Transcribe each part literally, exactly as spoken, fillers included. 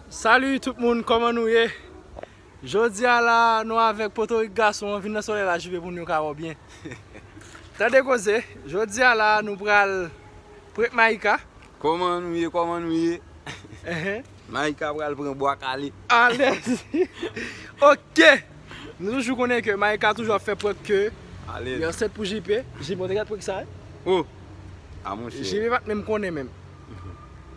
Salut tout moun, kòman nou ye? Jodi a la, nou avèk Potorik gason an, vin nan solèy la, J P, pou nou ka wè w byen. Tande koze, jodi a la, nou pral prank Maïka. Kòman nou ye, kòman nou ye? Ehe. Maïka pral pran bwa kale. Alèz. Ok. Nou toujou konnen ke Maïka toujou ap fè prank ke Alèz. Li ansent pou J P. J P, ou te gad prank sa, wi? Oh. Ah, monchè. J P pa t menm konnen menm.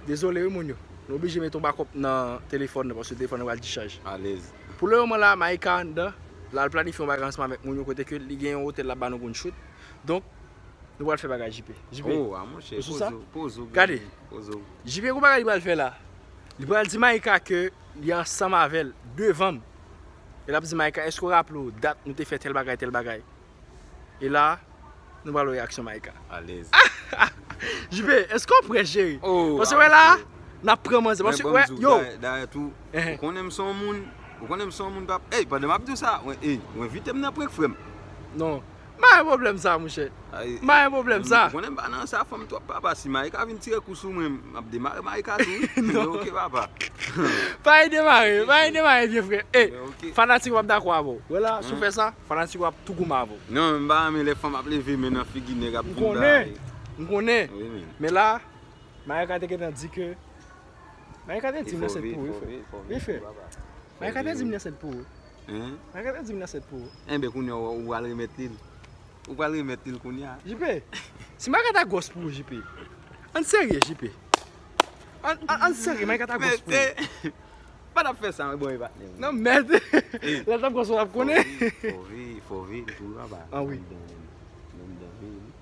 Dezole, wi, moun yo. Nou oblije met yon bakòp nan telefòn nan, paske telefòn nan pral dichaj. Alèz. Pou le moman la, Maïka anndan, l al planifye yon bagay ansanm avèk moun yo, kote ke li gen yon otèl l ap ba nou pou n choute. Donk, nou pral fè bagay, J P. J P, oh, ah, monchè, ou sou sa? Poze w, poze w, gade. Poze w. J P, gon bagay li pral fè la. Li pral di Maïka ke li ansanm avè l, devan m. E l ap di Maïka, èske w raple w dat nou te fè tèl bagay, tèl bagay? E la, nou pral wè reyaksyon Maïka. Alèz. J P, èske w prè, cheri? Oh, paske wè la, n ap pran manzè. Paske wè, yo. Dayè tou, ou konnen m se yon moun, ou konnen m se yon moun pap. Ey, pandan m ap di w sa, mwen, ey, ou envite m nan prank, frè m. Non. M pa gen pwoblèm sa, monchè. M pa gen pwoblèm sa. Ou konnen m pa nan sa, fanm twòp, papa. Si Maïka vin tire kou sou mwen, m ap demare Maïka tou, wi. Non. Ok, papa. Pa gen demare, pa gen demare, vye frè. Ey, fanatik yo p ap dakò avè w. Wè la, si w fè sa, fanatik yo ap tou goumen avè w. Non, m pa renmen lè fanm ap leve men nan figi nèg ap vin bay. M konnen. M konnen. Wi, men. Men la, Maïka te gentan di ke, Maïka te di m nan sèt pou ou, wi, frè. Wi, frè. Maïka te di m nan sèt pou ou. Hein? Maïka te di m nan sèt pou ou. Enben, kounye a, ou pral remèt li l. Ou pral remèt li l kounye a. J P, si Maïka ta gwòs pou ou, J P. Ann serye, J P. Ann, ann, ann serye, Maïka ta gwòs pou ou. Pa t ap fè sa, mwen, bon, e patnè m. Non, mèd. Lè l t ap gwòs, w t ap konnen. Fò veye, fò veye, fò veye, toujou aba. Ah, wi.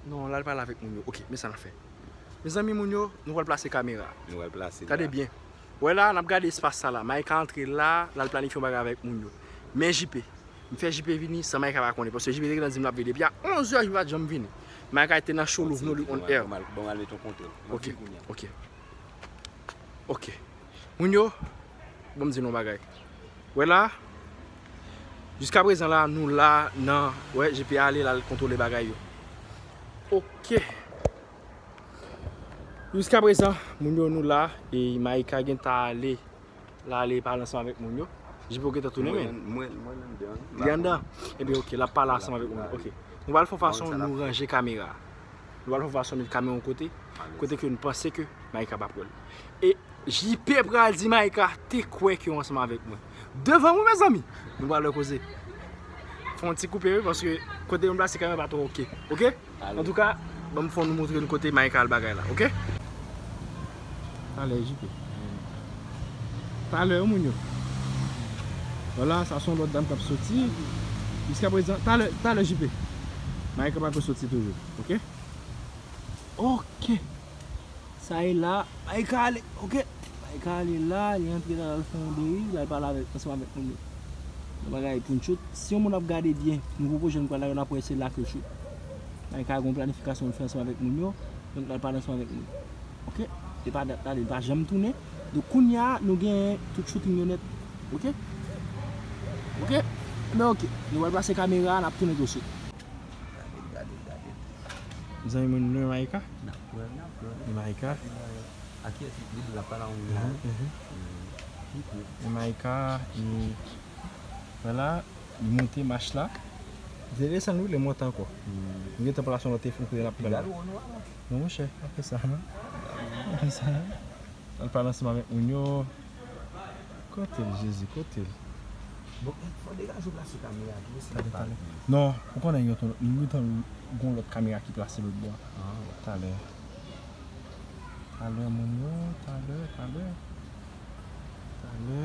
Non, l al pale avèk moun yo. Ok, men sa n ap fè. Mezanmi, moun yo, nou pral plase kamera. Nou pral plase l la. Tande byen. Wè la, n ap gade espas sa la. Maïka antre la, l al planifye yon bagay avèk moun yo. Men J P, m fè J P vini san Maïka pa konnen. Paske J P te gentan di m l ap vini. Depi a onz è, J P pa t janm vini. Maïka te nan show Louvno li on air. Bon, m al met yon kontwòl. Ok, ok. Ok. Moun yo, ban m di nou yon bagay. Wè la, jiskaprezan la, nou la nan, wè, J P ale, l al kontwole bagay yo. Ok. Jiskaprezan, moun yo, nou la, e Maïka gentan ale, l ale pale ansanm avèk moun yo. J P gentan tounen, men. Mwen, mwen anndan. Li anndan? Ebyen, ok, l ap pale ansanm avèk moun yo. Ok. Nou pral fè yon fason, nou ranje kamera. Nou pral fè yon fason, met kamera yon kote, kote ke nou panse ke Maïka p ap wè l. E J P pral di Maïka te kwè ke w ansanm avèk mwen. Devan mwen, mezanmi. Nou pral wè koze. Fè yon ti koupe, wi, paske kote nou plase kamera pa twò ok. Ok? Antouka, ban m fè nou montre nou kote Maïka al bagay la, ok? Talè, J P. Talè, wi, moun yo. Vwala, sa se yon lòt dam k ap soti. Jiskaprezan, talè, talè, J P. Maïka pa ko soti toujou, ok? Ok. Sa e la, Maïka ale, ok. Maïka ale la, li antre la, l al fè yon deri, l al pale avèk, ansanm avèk moun yo. Yon bagay pou n choute. Si yon moun ap gade byen, nou poko jwenn kwa la, yo n ap wè se la ke l choute. Maïka gen yon planifikasyon l fè ansanm avèk moun yo, donk l al pale ansanm avèk moun yo. Ok? Li pa dat la, li pa janm tounen. Donk kounye a, nou gen tout shooting yo nèt. Ok? Ok? Men ok, nou pral plase kamera a, n ap tounen tousuit. Gade, gade, gade. Mezanmi, moun nou e Maïka? N ap wè, n ap wè. E Maïka? A kiyès li di l ap pale a moun la? Mhm, mhm. E Maïka, e, vwala, li monte mach la. Li te desann, wi, li monte ankò. Nou gentan pale sou lòt telefòn kote n ap pran. Non, monchè, pa fè sa, non. Pa fè sa, non. Al pale ansanm avèk moun yo. Kote l, Jezi, kote l? Bon, fò degaje w plase kamera tou, si n ap pale. Non, ou konnen gen yon, gen yon lòt kamera ki plase lòt bò a. Ah, wi. Talè. Talè, moun yo, talè, talè. Talè.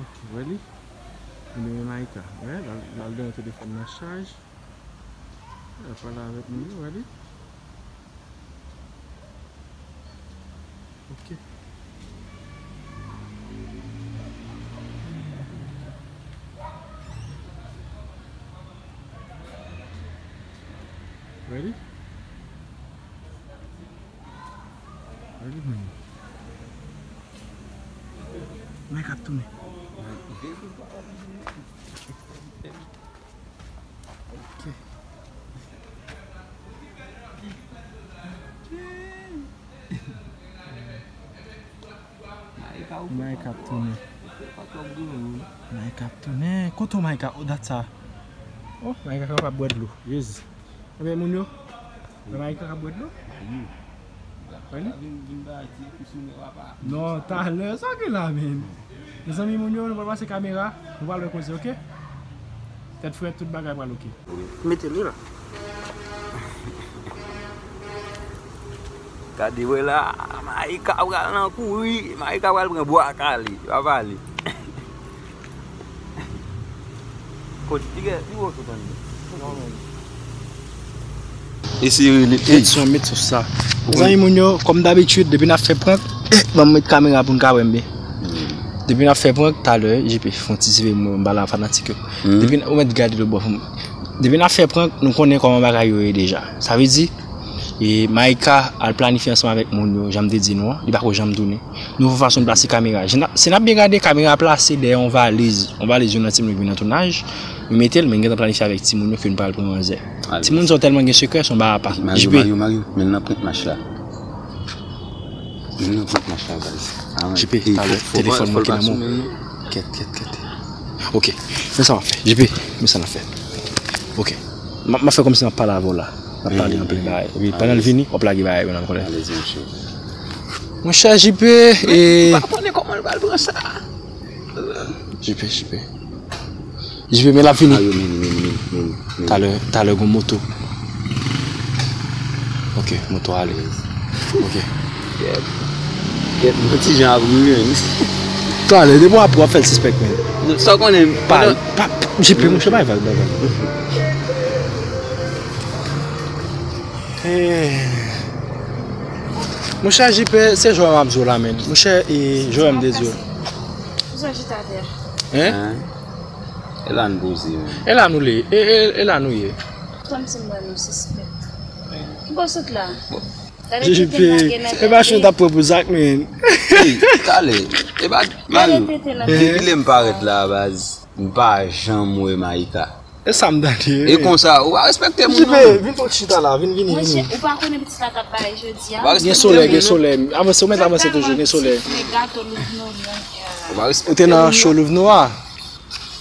Ok, wè li? Ebyen, Maïka. Wè, l al, l al gen yon telefòn nan chaj. L ap pale avèk moun yo, gade. Ok. Ready? Ready, man? Mwen k ap tounen. Ok. Maika ap tounen. Maika ap tounen. Kote w, Maika? O, dat sa. O, Maika kapab bwè dlo. Jezi. Ebyen, moun yo, Maika kapab bwè dlo? Wi. Non, talè, sa gen la, menm. Mezanmi, moun yo, nou pral pase kamera, nou pral wè koze, oke? Tèt frèt, tout bagay pral oke. Mete li la. Gade wè la, Maika pral nan kouri, Maika pral pran bwa kale, pa pale. Kot, li gen, li wè sot anndan. Non, men. Eseye rele. Tèt son, met sou sa. Mezanmi, moun yo, kòm dabitid, depi n ap fè prank, ban m met kamera pou n ka wè m byen. Depi n ap fè prank, talè, J P, fè yon ti siveye mwen, m pale a fanatik yo. Depi n, ou mèt gade lòt bò pou m. Depi n ap fè prank, nou konnen kòman bagay yo ye deja. Sa vle di, e Maika al planifye ansanm avèk moun yo, jan m te di nou an, li pako janm tounen. Nou fè fason n plase kamera. Si n ap, si n ap byen gade, kamera plase dèyè yon valiz. Yon valiz youn nan timoun ki vin nan tounaj. Nou mete l, men n gentan planifye avèk timoun yo ke n pral pran manzè. Timoun sa yo tèlman gen sekrè, se yon bagay apa. J P. Mario, Mario, Mario, men nan prank mach la. Men nan prank mach la, baz. J P, talè, telefòn mwen ki nan men w. Kèt, kèt, kèt. Oke, men sa w ap fè. J P, men sa n ap fè. Oke. M ap, m ap fè kòmsi m ap pale avè w la. M ap pale anpil bagay. Epi pandan l vini, w ap lage bagay yo nan kòlè. Alèz, monchè. Monchè J P, e. M pa konnen kòman l pral pran sa. J P, J P. J P, men l ap vini. Talè, talè gon moto. Oke, moto ale. Oke. Kèt, kèt, yon ti jan ap ri, men. Talè, depi w ap, w ap fè l sispèk, men. Sa w konnen, pa, pa, J P, monchè, bay vag, bay vag. Eh. Monchè J P, se jwè m ap di w la, men. Monchè, e, jwè m te di w. Ou sa chita atè a? Hein? E la n poze, men. E la nou le, e, e, e la nou ye. Kòmsi m wè nou sispèk. Ki bò sot la? Gade J P, tete m lage nan tèt li. E pa chou t ap pran pou Zak, men. Ey, talè. E pa, Mario, depi lè m parèt la, baz, m pa janm wè Maika. E sa m tande, e konsa, ou pa respekte moun non. J P, vin pou chita la, vin, vini, vini. Monchè, ou pa konnen pitit la t ap bay jodi a? Gen solèy, gen solèy. Avanse, ou mèt avanse toujou, gen solèy. Men gato Louvno, non. Ou pa respekte moun non. Ou te nan show Louvno a?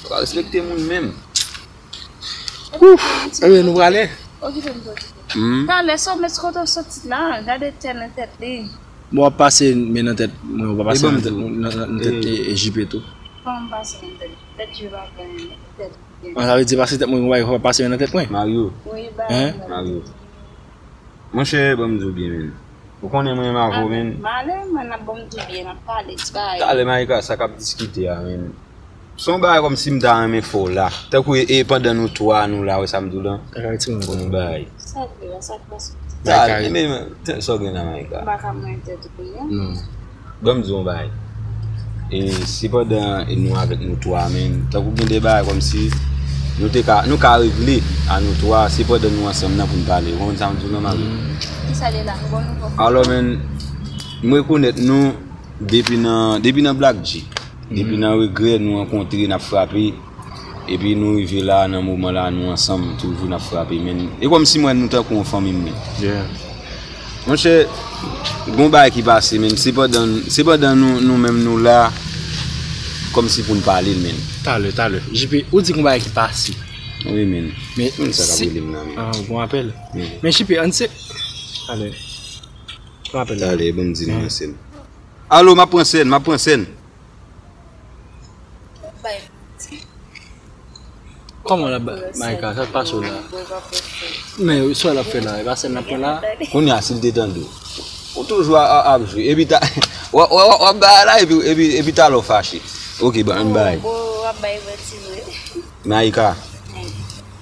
Ou pa respekte moun menm. Ouf, ebyen, nou prale. Okipe m tou, okipe. Talè, sa w met kote w soti la, gade tèl nan tèt li. Bon, w ap pase men nan tèt mwen, ou pa pase nan tèt, nan, nan, nan tèt, e, e, J P tou. Kòman m pase nan tèt? Tèt J P pa gen tèt. An, sa vle di pase tèt mwen, ou pa pase men nan tèt mwen? Mario. Wi, ba. Hein? Mario. Monchè, ban m di w byen, men. Ou konnen mwen renmen avè w, men. Malè, mwen ap ban m di w byen, n ap pale ti bagay. Talè, Maika, sa k ap diskite a, men. Se yon bagay kòmsi m ta renmen fè w la. Tankou e, e pandan nou twa nou la, wè sa m di w lan? Pou nou bay. Sa k vle la, sa k pase? Talè, men, men, sa w gen la, Maika? M pa ka mwen tèt ou, non. Ban m di w yon bagay. E se pandan e nou avèk nou twa, men, tankou gen de bagay kòmsi nou te ka, nou ka regle a nou twa, se pandan nou ansanm nan pou n pale. Ou konprann sa m di w lan, Mario? Kisa l ye la? Bon, nou konprann. Alò, men, m rekonèt nou depi nan, depi nan Black G. Depi nan regrè nou rankontre, n ap frape. Epi nou rive la, nan moman la, nou ansanm, toujou n ap frape, men. E kòmsi m wè nou tankou yon fanmi, men. Yeah. Monchè, gon bagay ki pase, men. Se pandan, se pandan nou, nou menm nou la, kòmsi pou n pale l, men. Talè, talè. J P, ou di gon bagay ki pase. Wi, men. Men sa k ap rele m nan, men. Ah, gon apèl. Men J P, ann se. Talè. Gon apèl la. Talè, ban m di nou nan sèn. Alo, m ap pran sèn, m ap pran sèn. Kòman l ap bay? Maika, sa k pase w la? Men, sa l ap fè la? E pa sèn l ap pran la? Kounye a, si l te tande w. Ou toujou a, a, ap jwe. Epi ta, w, w, w, w ap bay la, epi, epi, epi talè w fache. Oke, ban m bay. Maika.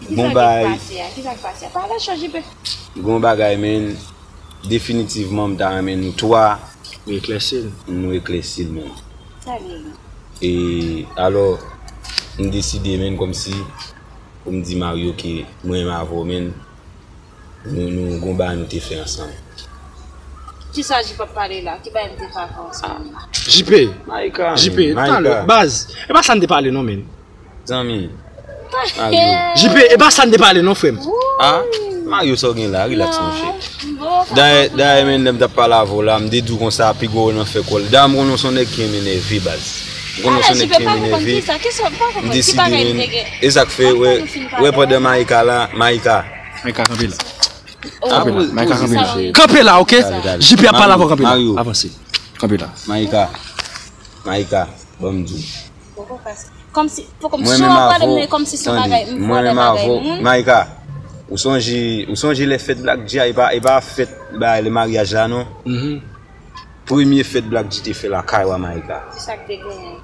Bon bay. Kisa k pase a? Kisa k pase a? Pale, chanje pe. Gon bagay, men. Definitivman, m ta renmen nou twa. Nou eklèsi l. Nou eklèsi l, men. Sa gen? E, alò, m deside, men, kòmsi, pou m di Mario ke mwen renmen avè w, men, nou, nou, gon bagay nou te fè ansanm. Kisa J P ap pale la? Ki bagay nou te fè ansanm la? J P! Maika, J P, men, talè, Maika. Baz, e pa sa n te pale, non, men. Zanmi. Mario. J P, e pa sa n te pale, non, frè m. Ah? Mario, sa w gen la, rilaks, monchè. Dayè, dayè, men, lè m t ap pale avè w la, m te di w konsa, pi gwo nan fè kòl. Dayè, m konnen w se yon nèg ki renmen nève, baz. M konnen w se yon nèg ki renmen nève. M deside, men, e sa k fè, wè, wè, pandan Maïka la, Maïka. Maïka, kanpe la. Kanpe la, Maïka, kanpe la. Kanpe la, oke? J P ap pale avè w, kanpe la. Avanse. Kanpe la. Maïka. Maïka, ban m di w. Kòmsi, poko m cho ap pale m kòmsi se yon bagay, m vòlè bagay moun. Maïka, ou sonje, ou sonje lè fèt Black G a, e pa, e pa fèt, ba, lè maryaj la, non? Premye fèt Black G te fè lakay w a Maïka. Ki sa k te genyen?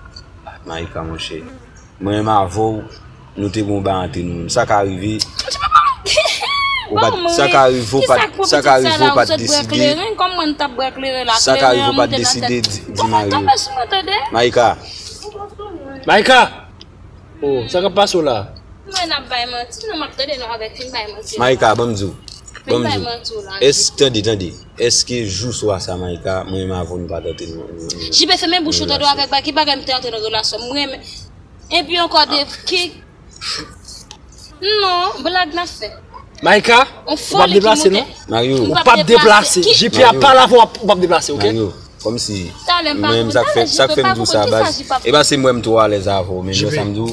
Maïka, monchè. Mwen menm avè w, nou te gen yon bagay antre nou menm. Sa ka rive. Ou pa t, sa ka rive, ou pa t, sa ka rive, ou pa t deside. Kòman m t ap bwè kleren la? Sa ka rive, ou pa t deside di, di Mario. Maïka. Maïka! Oh, sa k ap pase w la? Mwen ap bay manti, non, m ap tande nou avèk fin bay manti. Maïka, ban m di w. Ban m di w. Èske, tande, tande. Èske jou swa sa, Maïka, mwen menm avè w, nou pa t antre nan, nan, nan, J P, fèmen bouch ou, tande w avèk bagay, ki bagay m te antre nan relasyon? Mwen menm. Epi ankò de ki. Non, blag n ap fè. Maïka, ou p ap deplase, non? Mario. Ou p ap deplase. J P ap pale avè w, ou p ap deplase, oke? Mario, kòmsi, mwen menm, sa k fè, sa k fè m di w sa, baz. E pa se mwen m twò alèz avè w, men, sa m di w.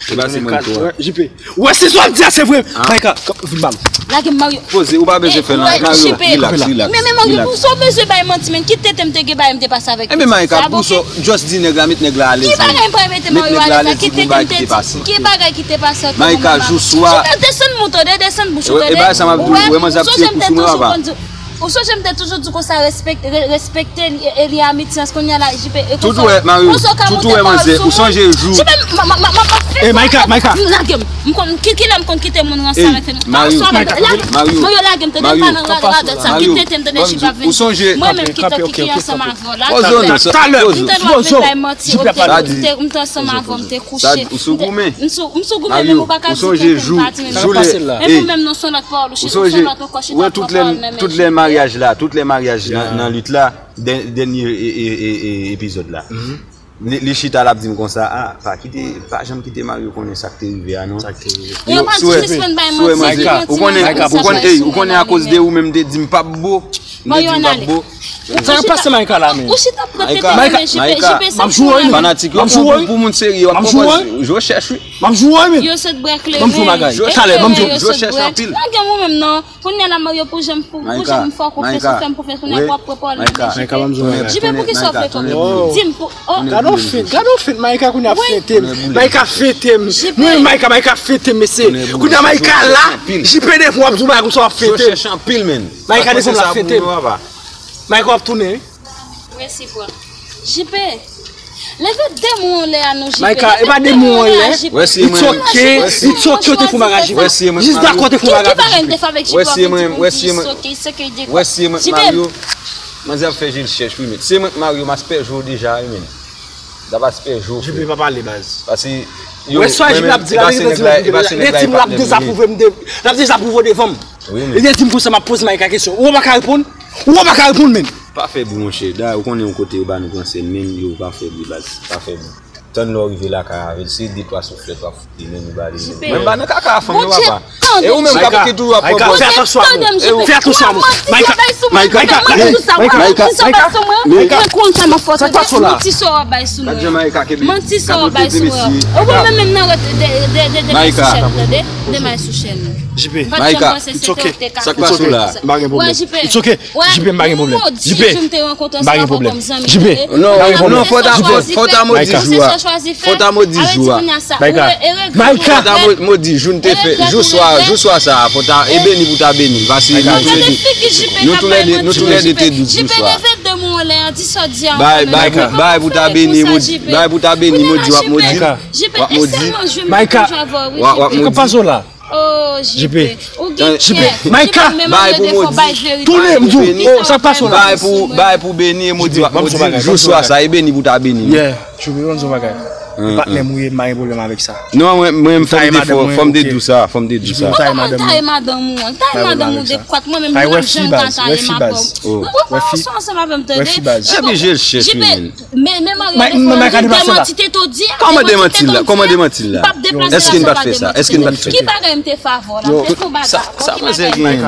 E pa se mwen m twò. J P. Wè, se sa w ap di a, se vre. Maïka, vin ba m. Lage m, Mario. Poze, ou pa bezwen fè nan. Mario, rilaks, rilaks. Men, men, Mario, pou sa w bezwen bay manti, men, ki tete m te gen bagay m te pase avèk. Enben, Maïka, pou sa w just di nèg la, met nèg la alèz. Ki bagay m pral mete Mario alèz la? Ki tete m te di? Ki bagay ki te pase ant mwen avèk Mario? Maïka, jou swa. J P, desann bouch ou, tande, desann bouch ou, tande. Ou wè, ou sonje m te toujou konn di, ou sonje m te toujou di konsa, respekte, re-, respekte li, e, e li a mityans, kounye a la, J P, e konsa. Tout wè, Mario, tout wè, manzè, ou sonje jou. J P, m, m, m, m, m ap fè sa. Maïka, Maïka. Lage m. M konn, ki, kilè m konn kite moun ranse avèk fè. Mario, Maïka, Mario, lage m, tande, m pa nan radòt sa, ki tete m, tande, J P ap vin. Ou sonje. Mwen menm ki te, ki, ki ansanm avè w la. Talè, m te dwe bay manti, oke, m te, m te ansanm avè w, m te kouche. M sou goumen, m sou goumen, men ou pa ka di tete m pa di. Sa k pase la? E ou menm, non, se yon lòt pawòl ou chita, se yon lòt ankò, chita pran pawòl nan men J P. Tout lè maryaj la, tout lè maryaj nan, nan lit la, dè-, dènye e, e, e, e, epizòd la. Li, li chita, l ap di m konsa, a, pa kite, pa janm kite Mario konnen sa k te rive a, non. Sa k te rive. Yo, si w wè, si w wè, manzè, ou konnen, ou konnen, ey, ou konnen akoz de ou menm m te di m p ap bo. M te di m p ap bo. Sa k ap pase Maïka la, men? Ou chita ap pran tete nan men J P, J P, se pou ou menm. Fanatik yo, pou, pou moun serye, w ap konprann. Yo chèch, wi. M ap joure, men. Yo sot bwè kleren. Ban m di w yon bagay. Talè, ban m di w. Yo sot bwè. Pa gen ou menm, non. Kounye a la, Mario, pou jan m, pou, pou jan m fè w konfyans, ou fè m konfyans, kounye a w ap pran pawòl nan men J P. Maïka, ban m di w yon bagay. J P, pou ki sa w fè konfyans? Di m pou, oh. Gade yon fent, gade yon fent, Maïka kounye a ap fente m. Maïka ap fente m. Wi, Maïka, Maïka ap fente m, mesye. Kounye a Maïka la, J P devan w ap di w bagay konsa w ap fente m. Maïka devan m la ap fente m. Maïka w ap tounen, wi. Mèsi, bro. J P, leve de mwen anlè a non, J P. Maïka, e pa de mwen anlè. It's okay, it's okay, w te fè yon bagay, J P. Jis dakò w te fè yon bagay avèk J P. Wè, si mwen, wè, si mwen, wè, si mwen, Mario, manzè ap fè je l chèch, wi, men. Si mwen k Mario, m asperge w deja, wi, men. M t ap asperge w, frè. J P pa pale, baz. Paske, yo, wè, sa J P ap di la, li di m l ap dezapwouve m, de, l ap dezapwouve w devan m. Wi, men. Li te di m konsa, m ap poze Maïka kesyon. Ou pa ka reponn? Ou pa ka reponn, men. Pa fè bri, monchè. Dayè, ou konnen yon kote yo ba nou pran sèn, men yo pa fè bri, baz. Pa fè bri. Tann lè w rive lakay avè l, se de twa souflèt w ap fout li, men nou ba li, men. Mwen m pa nan kaka a fanm, non, papa. E ou menm k ap ki toujou ap pran pòz. Fè atansyon avè w. Fè atansyon avè w. Maïka, Maïka, Maïka, Maïka, Maïka. Sa k pase w la? Manti sa w ap bay sou mwen. Manti sa w ap bay sou mwen. Ou pa menm nan de, de, de, de, de men sou chèn, tande. De men sou chèn. J P. Maïka, it's okay. Sa k pase w la? M pa gen pwoblèm. It's okay. J P, m pa gen pwoblèm. J P, m pa gen pwoblèm. J P, non, non, fò ta, fò, fò ta modi jou a. Fò ta modi jou a. Maïka, Maïka. Fò ta mo-, modi jou n te fè, jou swa, jou swa sa, fò ta, e beni pou ta beni. Paske nou toulède, nou toulède, nou toulède te douz jou swa. Bay, bay pou, bay pou ta beni, modi, bay pou ta beni, modi, w ap modi. W ap modi. Maïka, w ap modi. Oh, J P. Ou gen kè. Maïka, bay pou modi. Tounen, m di w. Oh, sa k pase w la? Bay pou, bay pou beni e modi w ap modi. Jou swa sa, e beni pou ta beni. Yeah, J P, ban m di w yon bagay. Patnè m ou ye, m pa gen pwoblèm avèk sa. Non, mwen, mwen, fò m te dou sa, fò m te dou sa. Ou pa ka taye madanm ou, taye madanm ou dekwat, mwen menm, m ap jan ka taye madanm. Ou pran pawòl sa ansanm avè m, tande? Epi je l chèch, men. Men, men Mario, demanti te to di a. Kòman demanti la? Kòman demanti la? Èske n pa t fè sa? Èske n pa t fè sa? Ki bagay m te fè avè w la? M te fè yon bagay. Sa mwen se gen. Mwen,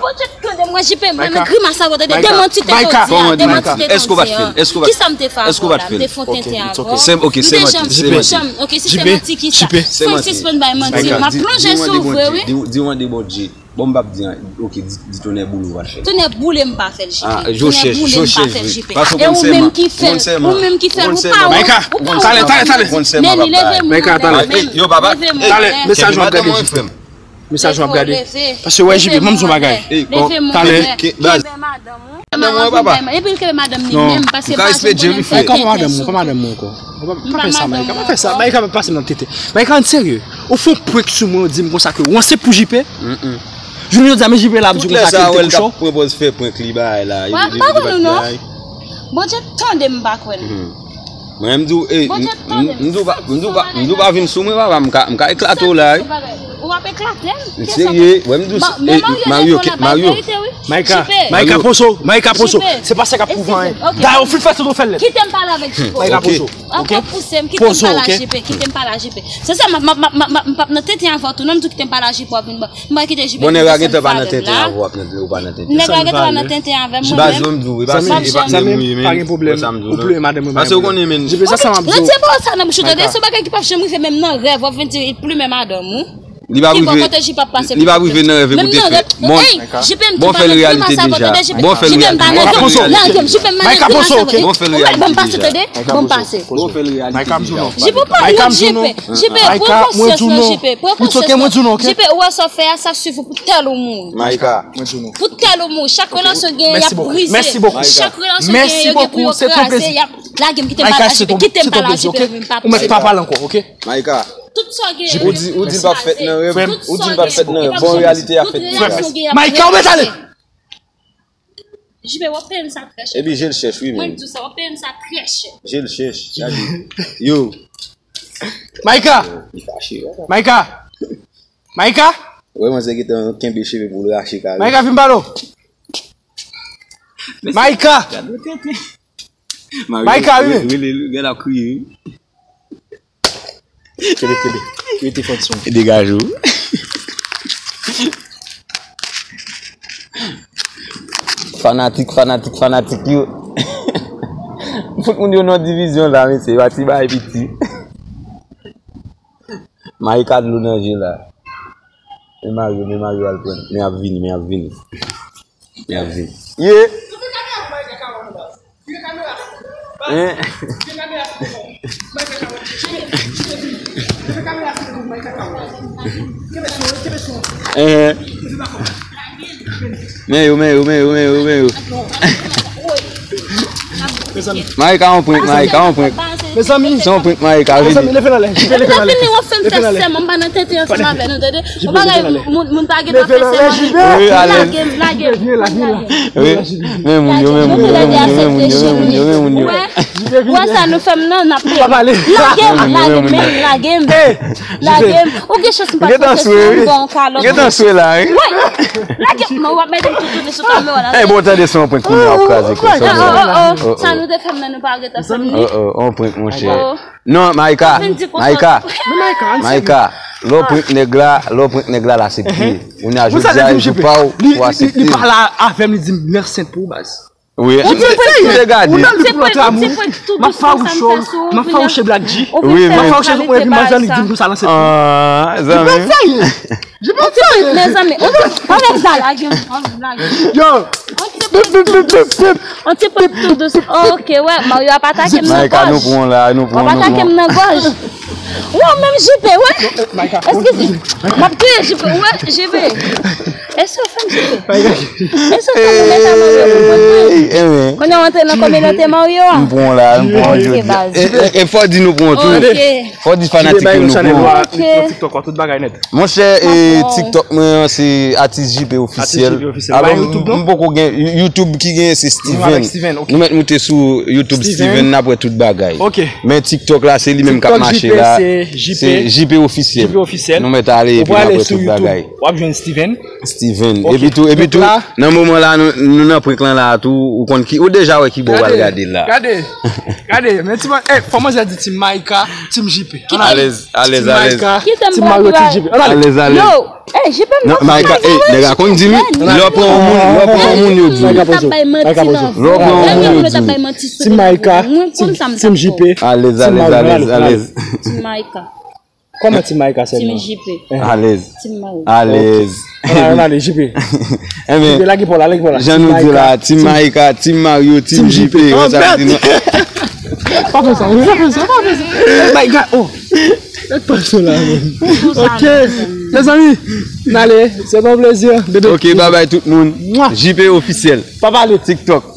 Bondye, tande mwen, J P, mwen, men grimas sa, tande, demanti te to di a, demanti te to di a. Èske w pa t fè l? Èske w pa t fè l? Kisa m te fè avè w la? M te fè yon tenten avè w. Se, ok, se manti, se manti. Ok, si se manti, kisa? Fò w sispann bay manti. M ap plonje sou ou vre, wi. Di w an de Bondye. Bon, m p ap di anyen. Ok, di, di tonnè boule w pa t fè l. Tonnè boule m pa fè l, J P. Ah, je chèche, je chèche, wi. Paske ou konn sèman. E ou menm ki fè l, ou menm ki fè l, ou pa wont, ou pa wont. Maïka, talè, talè, talè. Men li leve moun, leve moun. Yo, papa, talè, mesaj ou ap gade, J P. Mesaj ou ap gade. Paske, wè, J P, ban m di w yon bagay. Talè. Kenbe madanm ou. Madanm mwen, papa. Epi l kenbe madanm li menm, paske madanm mwen menm. Kòman madanm mwen, pa madanm mwen ankò. Pa fè sa, Maïka, pa fè sa. Maïka, pa pase m nan tete. Maïka, ann serye. Ou fè yon prank sou mwen, ou di m konsa ke w ansent pou J P. Jounen jodi a, men J P la ap di w konsa ke l te kouche w. Tout lè sa, w wè l k ap pran pòz fè prank li, bagay la. Mwen pa kwè nou, non. Bondye tande m pa kwè nou. Mwen, m di w, eh, m di w pa, m di w pa, m di w pa vin sou mwen, papa, m ka, m ka eklate w la, wi. Ou ap eklate m? M serye, wè, m di w, eh, Mario, Mario. Maïka, Maïka, poze w, Maïka, poze w. Se pa sa k ap pwouve anyen. Dayè, ou fin fè sa, ou fè l nèt. Kite m pale avèk J P. Maïka, poze w. Ankò pouse m, kite m pale a J P, kite m pale a J P. Se sa, m ap, m ap, m ap, m ap, m p ap nan tenten avè w tou, non, m tou kite m pale a J P, w ap vin ban. M pa kite J P. Bon, nèg la gentan pa nan tenten avè w, ap nan, ou pa nan tenten. Nèg la gentan pa nan tenten avè m, mwen menm. Baz, m di w, e pa se, e pa se mwen menm, pa gen pwoblèm. Ou plimen madanm mwen. Paske ou konnen, men. J P, sa, sa m ap di w. Retire pawòl sa nan bouch ou, tande, se yon bagay ki p ap janm rive, menm nan rèv, w ap vin di, plimen madanm ou. Li pa rive, li pa rive nan rèv, ekoute, fè. Bon, bon, fè l reyalite deja. Bon, fè l reyalite deja. Bon, fè l reyalite deja. Maïka, poze w. Ban m pase, tande. Ban m pase. Bon, fè l reyalite deja. Maïka, m di w non. J P, pran konsyans lan, J P. Pran konsyans lan. J P, ou wè sa w fè a, sa sifi pou tèl ou mouri. Maïka. Pou tèl ou mouri. Chak relasyon gen, y ap brize. Chak relasyon gen, yo gen pou yo kraze. Y ap lage m, kite m pale a J P, kite m pale a J P, wi, m pa pale. Maïka. Tout sa w gen. Ou di, ou di l p ap fèt nan rèv. Ou di l p ap fèt nan rèv. Bon, reyalite a fèt deja. Maïka, ou mèt ale. J P, w ap peye m sa trè chè. Epi je l chèch, wi, men. Mwen di w sa, w ap peye m sa trè chè. Je l chèch, gade. Yo. Maïka. Li fache, wè. Maïka. Maïka. Wè, manzè gentan kenbe cheve pou l rache kare. Maïka, vin pale w. Maïka. Maïka, wi, men. Rele, rele, gade l ap kriye, wi. Kenbe, kenbe. Kenbe telefòn sou. Degaje w. Fanatik, fanatik, fanatik yo. Fout moun yo nan divizyon la, mesye. Yo ap ti bay piti. Maïka dlo nan je la. Men Mario, men Mario al pran. Men ap vini, men ap vini. Men ap vini. Ye! Hein? Hein? Men yo, men yo, men yo, men yo, men yo. Maïka, on prank, Maïka, on prank. Mezanmi. Se on prank, Maïka, vini. Mezanmi, leve nan lè. Leve nan lè. Vini, w ap fè m fè sèman, m pa nan tenten ansanm avè nou, tande. Yon bagay, moun, moun pa gentan fè sèman. Wi, alèz. Lage m, lage m, lage m. Wi. Men moun yo, men moun yo, men moun yo, men moun yo, men moun yo, men moun yo. Wè, wè sa nou fè m nan, n ap peye. Lage m, lage m, men lage m. Lage m. Ou gen chans m pa t fè sèman, m ba w kalòt. Gentan swe la, wi. Wi. Lage m, w ap mete m tou tounen sou kamera la. Eh, bon, tande, se yon prank kounye a w ap kraze kò sa. Oh, oh, oh. Sa nou te fè m nan, nou pa gentan fè m li. Oh, oh, yon prank, monchè. Oh. Non, Maïka, Maïka, Maïka, lè w prank nèg la, lè w prank nèg la, l aksepte. Kounye a, jodi a, e jou pa w pou aksepte. Li pale avè m, li di m, mèsi pou ou, baz. Wi. Ou te gade. Ou nan li pou lòt amour. M ap fawouche w, m ap fawouche Black G. Wi, men. M ap fawouche sou mwen, epi manzè li di m konsa l ansent. Ah, zanmi. Mezanmi, anlè sa, lage m, anlè, lage m. Yo. On ti prank tou dous. Oh, ok, wè, Mario ap atake m nan gòj. Maïka, nou pran la, nou pran, nou pran. W ap atake m nan gòj. Wè, menm J P, wè. Eskize. M ap touye J P, wè, J P. Èske w fè m sou? Èske w fè m mèt a Mario pou kont mwen? Kounye a w antre nan kominote Mario a? M pran la, m pran jodi. E fò di nou pran tou. Fò di fanatik yo nou pran. Monchè, TikTok mwen an se Atis J P Ofisyèl. Alò m poko gen YouTube ki gen se Steven. Nou mèt moute sou YouTube Steven n ap wè tout bagay. Men TikTok la se li menm k ap mache la. Se J P Ofisyèl. Nou mèt ale epi n ap wè tout bagay. W ap jwenn Steven. Steven. Epi tou, epi tou, nan moman la nou nan prank lan la tou, ou konn ki, ou deja wè ki bò w al gade la. Gade, gade, men ti mwen, fò manzè di Team Micah, Team J P. Alèz, alèz, alèz. Team Mario, Team J P. Alèz, alèz. Yo, Ey, J P m nan fè bagay. Nèg a konn di m, lè w pran yon moun, lè w pran yon moun yo di w. Yo t ap bay manti nan. Yo t ap bay manti sou. Team Micah, Team J P. Alèz, alèz, alèz, alèz. Team Micah. Kòman Team Micah sèlman? Team J P. Alèz. Team Mario. Alèz. Alèz, J P. J P, lage pa w la, lage pa w la. Jan nou di la, Team Micah, Team Mario, Team J P. Wè sa m di nou. Pa fè sa, pa fè sa, pa fè sa. Oh my God, oh. Nèg pa sou la, men. Ok. Mezanmi, n ale. Se yon plezi, bebe. Ok, babay tout moun. J P Ofisyèl. Pa pale. TikTok.